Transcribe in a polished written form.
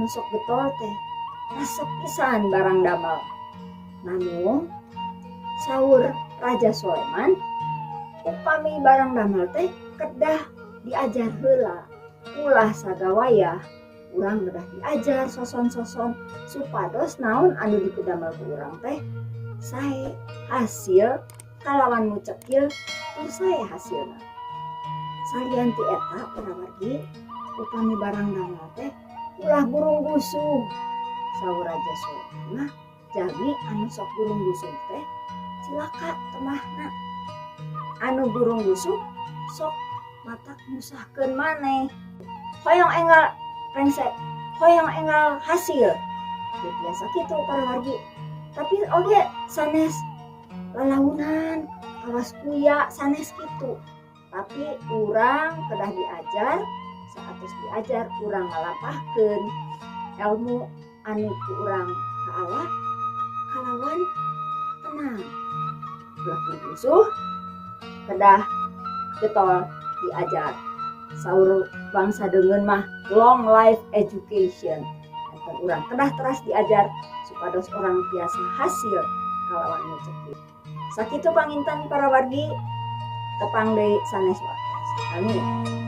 anu sok getol teh resep pisan barang damel. Namun saur Raja Sulaiman, upami barang damel teh kedah diajar heula, ulah sagawayah. Urang kedah diajar soson-soson supados naon anu dipidamel ku urang teh sae hasil kalawan mucekil tur sae hasilna. Salian ti eta para wargi, upami barang damel teh ulah gurung gusuh. Saur Raja Sulaiman mah jalmi anu sok gurung gusuh teh cilaka temahna. Anu gurung gusuh sok matak nyusahkeun maneh. Hoyong enggal rengse, hoyong enggal hasil. Teu biasa kitu para wargi. Tapi oge sanes lalaunan, kawas kuya sanes kitu. Tapi urang kedah diajar, saatos diajar urang ngalampahkeun ilmu anu ku urang kaala kalawan tenang. Ulah gusuh, kedah getol diajar. Saur bangsa deungeun mah long life education. Janten urang kedah teras diajar supados urang tiasa hasil kalawan mucekil. Sakitu panginten para wargi, tepang deui sanes waktos. Amin.